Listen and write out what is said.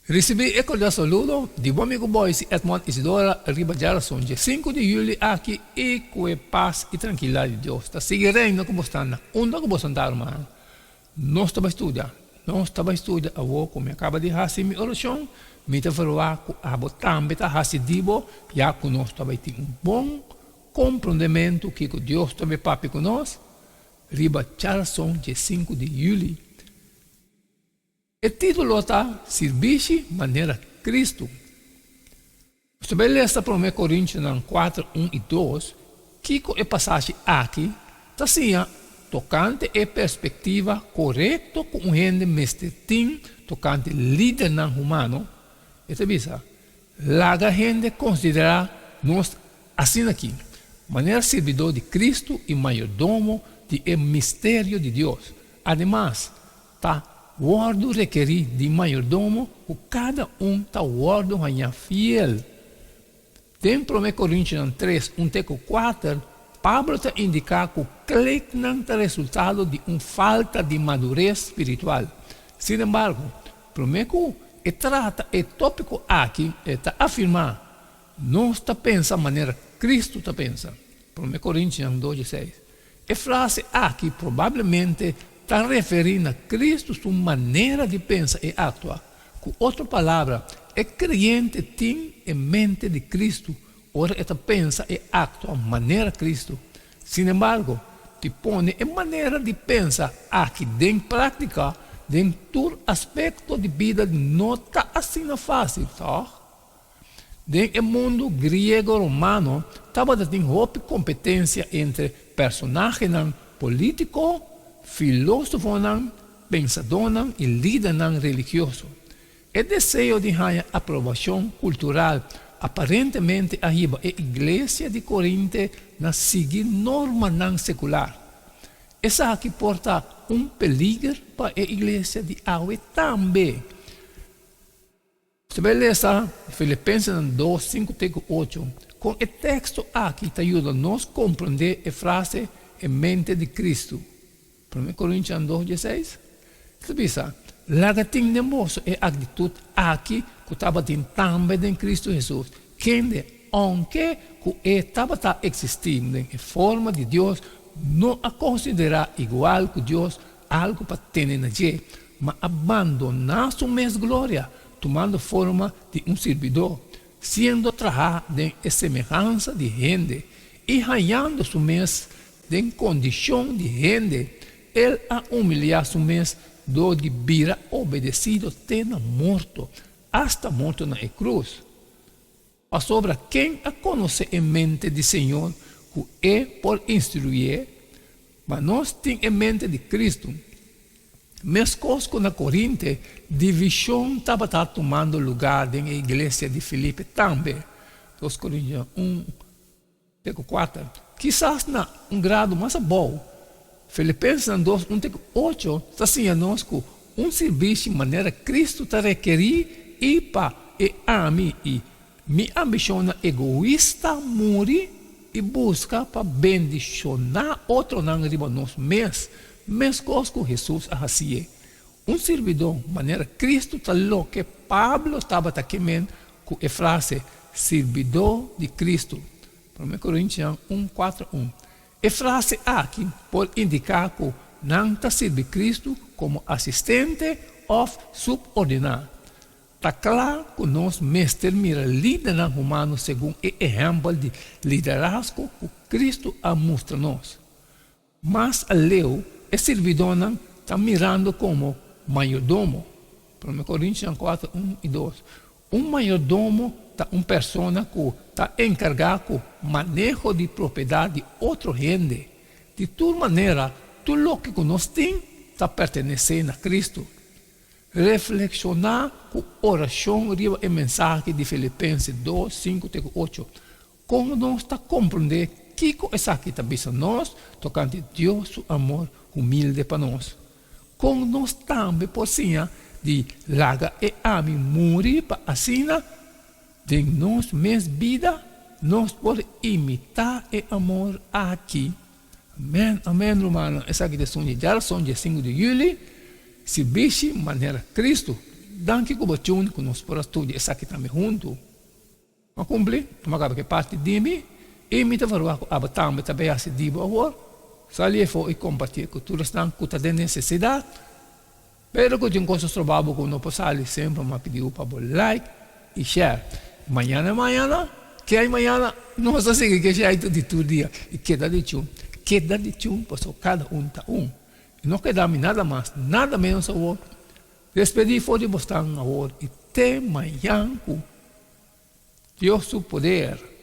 Risibí e kordial saludo di bo amigu Boyce Edmond Isidora riba djarason dje sinku di juli aki i ku e pas i trankilidat di Dios ta sigui reina ku bo sta na unda ku bo santa ruman. Nos ta bai studia. Nos ta bai studia awor ku mi a kaba di hasi mi orashon mi ta verwagt ku abo tambe ta hasi di bo ya ku nos ta bai tin un bon komprondementu kiko Dios ta bai papia ku nos riba djarason dje sinku di juli. E título ta Sirbishi Manera Kristu. Nos ta bai lesa Promé Korintionan kuater, un i dos, kiko e pasashi aki ta siña tokante e perspektiva korekto ku un hende mester tin tokante lidernan humano. E ta bisa, Laga hende konsiderá nos asin'akí, manera sirbidó di Kristu i mayordomo di e misterio di Dios. Ademas, Ta wòrdu rekerí di mayordomo ku kada un ta wòrdu hañá fiel. Den Promé Korintionan tres, un te ku kuater, Pablo ta indiká ku kleknan ta resultado di un falta di madures spiritual. Sin embargo, promé ku e trata e tópiko aki, e ta afirmá, Nos ta pensa manera Kristu ta pensa. Promé Korintionan dos dieseis. E frase aki probablemente ta referí na Kristu su manera di pensa i aktua. Ku otro palabra, e kreyente tin e mente di Kristu ora e ta pensa i aktua manera Kristu. Sinembargo, di pone e manera di pensa aki den práktika den tur aspekto di bida no ta asina fásil, tòg? Den e mundu griego-romano tabata tin hopi kompetensia entre personahenan polítiko, filósofonan, pensadónan i lidernan religioso. E deseo di haña aprobashon kultural aparentemente a hiba e iglesia di Korinte na sigui normanan sekular. Esaki por ta un peliger pa e iglesia di awe tambe. Ta bai lesa Filipensenan dos, sinku te ku ocho. Kon e teksto aki ta yuda nos komprendé e frase e mente di Kristu? Promé Korintian dos, dieseis ta bisa, Laga tin den boso e aktitut aki ku tabatin tambe den Kristu Hesus, kende, ounke ku e tabata eksistí den e forma di Dios, no a konsiderá igual ku Dios algu pa tene na dje, ma a bandoná su mes gloria, tumando forma di un sirbidó, siendo trahá den e semehansa di hende, i hañando su mes den kondishon di hende, el a humiliá su mes dor di bira obedesido te na morto, asta morto na e krus. Pasobra ken a konosé e mente di Señor ku E por instruié? Ma nos tin e mente di Kristu. Meskos ku na Korinte, divishon tabata tumando lugá den e iglesia di Filipi tambe, Dos Korintionan un, te ku kuater. Kisas na un grado mas abou, Filipensenan dos, un te ku ocho ta siña nos ku un sirbishi manera Kristu ta rekerí i pa e ami i mi ambishonnan egoista muri i buska pa bendishoná otronan riba nos mes, meskos ku Hesus a hasié. Un sirbidó manera Kristu ta loke Pablo tabata ke men ku e frase sirbidó di Kristu, Promé Korintian un, kuater, un. E frase aki por indiká ku nan ta sirbi Kristu komo asistente òf supordiná. Ta kla ku nos mester mira lidernan humano segun e ehèmpel di liderazgo ku Kristu a mustra nos. Mas aleu e sirbidónan ta mirando komo mayordomo, Promé Korintionan kuater, un i dos. Un mayordomo ta un persona ku ta enkargá ku maneho di propiedat di otro hende. Di tur manera, tur loke ku nos tin ta pertenesé na Kristu. Reflekshoná ku orashon riba e mensahe di Filipense dos, sinku te ku ocho. Kon nos ta komprondé kiko esaki ta bisa nos tokante Dios su amor humilde pa nos? Kon nos tambe por siña di laga e ami muri pa asina den nos mes bida nos por imitá e amor aki? Amèn, amèn, rumannan. Esaki ta esun di djarason, dje sinku di yüli. Sirbishi manera Kristu. Danki ku bo tune ku nos por a studia esaki tambe huntu. M'a kumpli, m'a kaba ku e parti di mi i mi ta verwagt ku abo tambe ta bay hasi di bo awor. Sali efo i kompartié ku tur esnan ku ta den nesesidat. Pero ku tin kos a stroba bo ku no por sali semper m'a pidi bo pa bo like i share. Mañana mañana, ke hay mañana? Nos ta sigui ke share di tur dia i keda di chun, keda di chun pasobra kada un ta un. I no keda mi nada mas, nada menos awor. Despedí for di bosnan awor i te mañan ku Dios su poder.